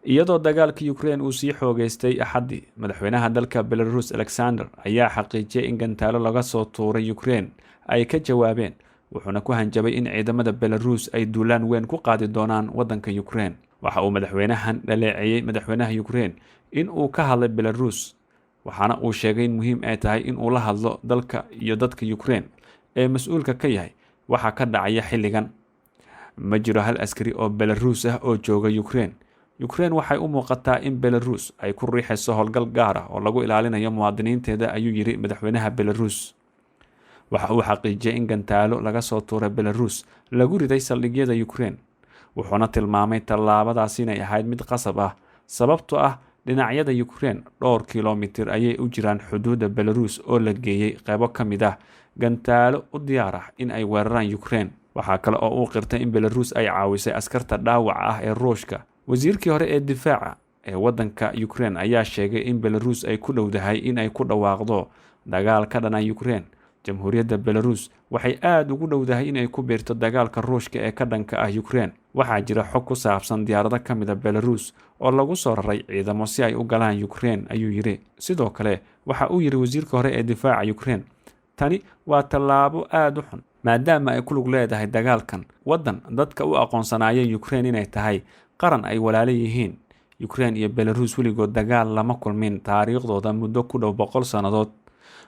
Iyadoo dagaalka Ukraine uu sii xoogeystay Axaddii, madaxweynaha dalka Belarus Alexander ayaa xaqiijiyay in gantaalo laga soo tuuray Ukraine ay ka jawaabeen, wuxuuna ku hanjabay in ciidamada Belarus ay duulaan weyn ku qaadi doonaan waddanka Ukraine. Waxa uu madaxweynahan dhaleeceeyey madaxweynaha Ukraine in uu ka hadlay Belarus, waxaana uu sheegay in muhiim ay tahay in uu la hadlo dalka iyo dadka Ukraine ee mas-uulka ka yahay waxa ka dhacaya xilligan. Ma jiro hal askari oo Belarus ah oo jooga Ukraine. Ukraine waxay u muuqataa in Belarus ay ku riixayso howlgal gaar ah oo lagu ilaalinayo muwaadiniinteeda, ayuu yiri madaxweynaha Belarus. Waxa uu xaqiijiyay in gantaalo laga soo tuuray Belarus lagu riday saldhigyada Ukraine, wuxuuna tilmaamay tallaabadaasi inay ahayd mid qasab ah, sababtoo ah dhinacyada Ukraine dhowr kilomitir ayay u jiraan xuduudda Belarus oo la geeyey qeybo ka mid ah gantaalo u diyaar ah in ay weeraraan Ukraine. Waxaa kale oo uu qirtay in Belarus ay caawisay askarta dhaawaca ah ee Ruushka. Wasiirkii hore ee difaaca ee waddanka Ukraine ayaa sheegay in Belarus ay ku dhowdahay in ay ku dhawaaqdo dagaal ka dhana Ukraine. Jamhuuriyadda Belarus waxay aada ugu dhowdahay inay ku biirto dagaalka Ruushka ee ka dhanka ah Ukraine. Waxaa jira xog ku saabsan diyaarado ka mid a Belarus oo lagu soo raray ciidamo si ay u galaan Ukraine, ayuu yidhi. Sidoo kale waxa uu yidhi wasiirka hore ee difaaca Ukraine, tani waa tallaabo aada u xun, maadaama ay ku lug leedahay dagaalkan waddan dadka u aqoonsanaayeen Ukraine inay tahay qaran ay walaalo yihiin. Ukraine iyo Belarus weligood dagaal lama kulmin taariikhdooda muddo ku dhow 100 sannadood.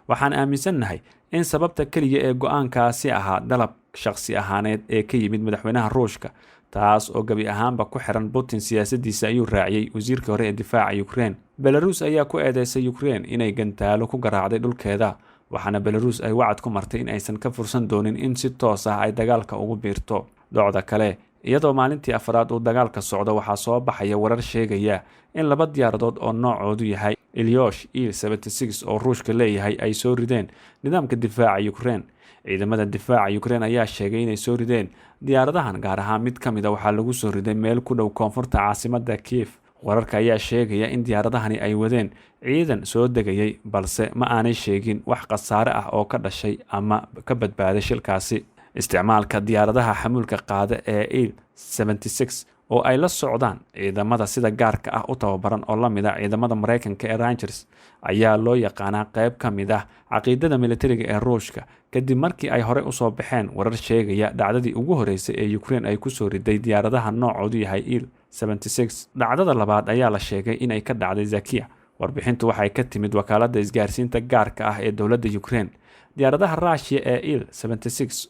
Waxaan aaminsannahay in sababta keliya ee go-aankaasi ahaa dalab shaqsi ahaaneed ee ka yimid madaxweynaha Ruushka, taas oo gebi ahaanba ku xiran Putin siyaasadiisa, ayuu raaciyey wasiirka hore ee difaaca Ukraine. Belarus ayaa ku eedeysay Ukraine inay gantaalo ku garaacday dhulkeeda, waxaana Belarus ay wacad ku martay in aysan ka fursan doonin in si toos ah ay dagaalka ugu biirto. Docda kale, iyadoo maalintii afraad uu dagaalka socdo, waxaa soo baxaya warar sheegaya in laba diyaaradood oo noocoodu yahay Ilyush Il oo Ruushka leeyahay ay soo rideen nidaamka difaaca Ukraine. Ciidamada difaaca Ukraine ayaa sheegay inay soo rideen diyaaradahan, gaar ahaan mid ka mid a waxaa lagu soo riday meel ku dhow koonfurta caasimada Kiev. Wararka ayaa sheegaya in diyaaradahani ay wadeen ciidan soo degayay, balse ma aanay sheegin wax khasaare ah oo ka dhashay ama ka badbaaday shilkaasi. Isticmaalka diyaaradaha xamuulka qaada ee Il oo ay la socdaan ciidamada sida gaarka ah u tababaran oo lamid ah ciidamada Mareykanka ee Rangers ayaa loo yaqaanaa qeyb ka mid ah caqiidada militariga ee Ruushka, kadib markii ay horey usoo baxeen warar sheegaya dhacdadii ugu horeysay ee Ukraine ay kusoo riday diyaaradaha noocoodu yahay Il. Dhacdada labaad ayaa la sheegay inay ka dhacday Zakia. Warbixintu waxay ka timid wakaalada isgaarsiinta gaarka ah ee dowladda Ukraine. Diyaaradaha Ruushiya ee Il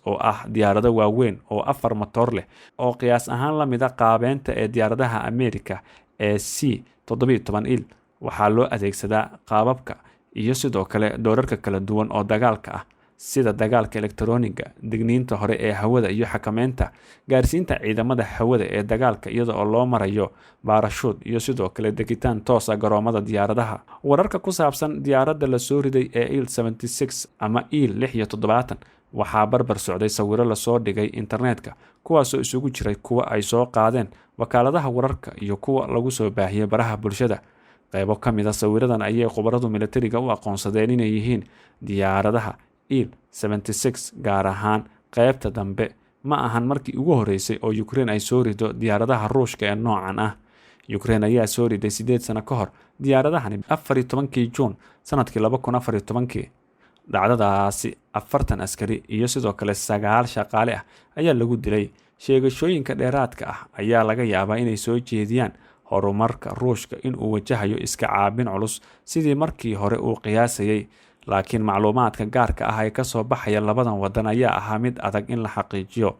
oo ah diyaarado waaweyn oo afar matoor leh oo qiyaas ahaan la mid a qaabeynta ee diyaaradaha Amerika ee C 17 Il, waxaa loo adeegsadaa qaababka iyo sidoo kale doorarka kala duwan oo dagaalka ah, sida dagaalka elektroniga, digniinta hore ee hawada iyo xakameynta gaarsiinta ciidamada hawada ee dagaalka iyada oo loo marayo baarashuud iyo sidoo kale degitaan toosa garoomada diyaaradaha. Wararka ku saabsan diyaaradda la soo riday ee Il ama Il 76 waxaa barbar socday sawiro lasoo dhigay internetka, kuwaasoo isugu jiray kuwa ay soo qaadeen wakaaladaha wararka iyo kuwa lagu soo baahiyey baraha bulshada. Qeybo ka mid a sawiradan ayay khubaradu militariga u aqoonsadeen inay yihiin diyaaradaha Il, gaar ahaan qeybta dambe. Ma ahan markii ugu horeysay oo Ukraine ay soo rido diyaaradaha Ruushka ee noocan ah. Ukraine ayaa soo riday 8 sano ka hor diyaaradahani, 14-kii Juun sanadkii 2014-kii. Dhacdadaasi 40 askari iyo sidoo kale 9 shaqaale ah ayaa lagu dilay. Sheegashooyinka dheeraadka ah ayaa laga yaabaa inay soo jeediyaan horumarka Ruushka inuu wajahayo iska caabin culus sidii markii hore uu qiyaasayay, laakiin macluumaadka gaarka ah ee kasoo baxaya labadan wadan ayaa ahaa mid adag in la xaqiijiyo.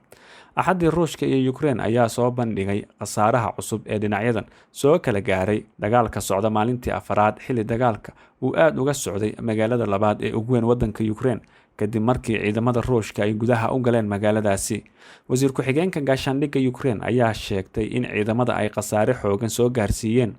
Axaddii, Ruushka iyo Ukraine ayaa soo bandhigay khasaaraha cusub ee dhinacyadan soo kala gaaray dagaalka socda maalintii afaraad, xilli dagaalka uu aada uga socday magaalada labaad ee ugu weyn wadanka Ukraine, kadib markii ciidamada Ruushka ay gudaha u galeen magaaladaasi. Wasiir ku-xigeenka gaashaandhigga Ukraine ayaa sheegtay in ciidamada ay khasaare xoogan soo gaarsiiyeen.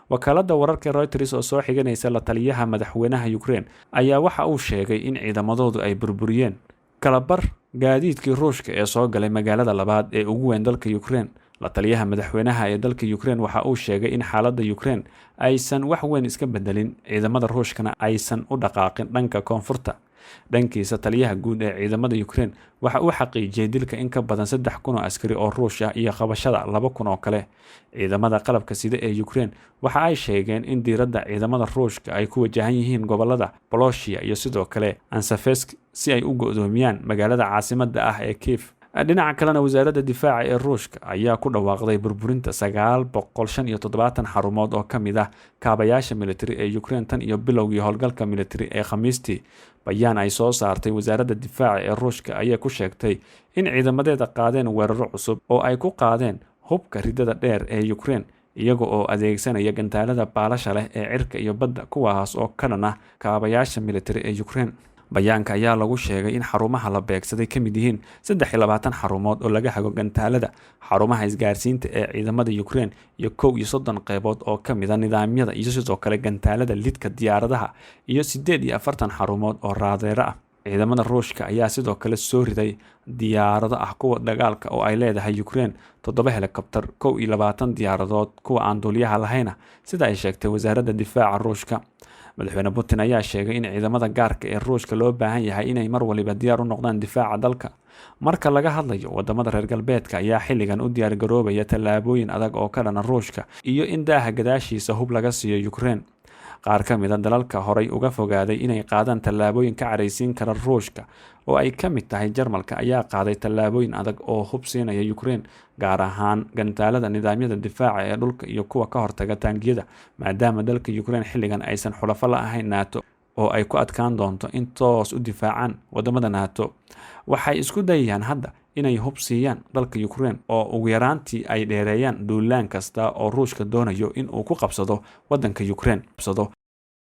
Wakaalada wararka Reuters oo soo xiganaysa la taliyaha madaxweynaha Ukraine ayaa waxa uu sheegay in ciidamadoodu ay burburiyeen kalabar gaadiidkii Ruushka ee soo galay magaalada labaad ee ugu weyn dalka Ukraine. La taliyaha madaxweynaha ee dalka Ukraine waxa uu sheegay in xaaladda Ukraine aysan wax weyn iska bedelin, ciidamada Ruushkana aysan u dhaqaaqin dhanka koonfurta. Dhankiisa, taliyaha guud ee ciidamada Ukraine waxa uu xaqiijiyey dilka in ka badan 3000 oo askari oo Ruush ah iyo qabashada 2000 oo kale. Ciidamada qalabka sida ee Ukraine waxa ay sheegeen in diiradda ciidamada Ruushka ay ku wajahan yihiin gobolada Poloshia iyo sidoo kale Ansafesk si ay u go'doomiyaan magaalada caasimadda ah ee Kiev. Dhinaca kalena, wasaaradda difaaca ee Ruushka ayaa ku dhawaaqday burburinta 975 xarumood oo ka mid ah kaabayaasha militari ee Ukraine tan iyo bilowgii howlgalka militari ee Khamiistii. Bayaan ay soo saartay wasaaradda difaaca ee Ruushka ayaa ku sheegtay in ciidamadeeda qaadeen weeraro cusub oo ay ku qaadeen hubka ridada dheer ee Ukraine, iyaga oo adeegsanaya gantaalada baalasha leh ee cirka iyo badda, kuwaas oo ka dhan ah kaabayaasha militari ee Ukraine. Bayaanka ayaa lagu sheegay in xarumaha la beegsaday ka mid yihiin 23 xarumood oo laga hago gantaalada, xarumaha isgaarsiinta ee ciidamada Ukraine iyo 31 qeybood oo ka mid ah nidaamyada iyo sidoo kale gantaalada lidka diyaaradaha iyo 48 xarumood oo raadeero ah. Ciidamada Ruushka ayaa sidoo kale soo riday diyaarado ah kuwa dagaalka oo ay leedahay Ukraine, 7 helikobter, 21 diyaaradood kuwa aan duuliyaha lahayna, sida ay sheegtay wasaaradda difaaca Ruushka. Madaxweyne Putin ayaa sheegay in ciidamada gaarka ee Ruushka loo baahan yahay inay mar waliba diyaar u noqdaan difaaca dalka. Marka laga hadlayo wadamada reer galbeedka ayaa xilligan u diyaargaroobaya tallaabooyin adag oo ka dhana Ruushka iyo in daaha gadaashiisa hub laga siiyo Ukraine. Qaar ka mid ah dalalka horay uga fogaaday inay qaadaan tallaabooyin ka caraysiin kara Ruushka, oo ay ka mid tahay Jarmalka, ayaa qaaday tallaabooyin adag oo hub siinaya Ukraine, gaar ahaan gantaalada nidaamyada difaaca ee dhulka iyo kuwa ka hortaga taangiyada, maadaama dalka Ukraine xilligan aysan xulafo la ahayn NATO oo ay ku adkaan doonto in toos u difaacaan. Wadamada NATO waxay isku dayayaan hadda inay hub siiyaan dalka Ukraine oo ugu yaraantii ay dheereeyaan duulaan kasta oo Ruushka doonayo in uu ku qabsado wadanka Ukraine.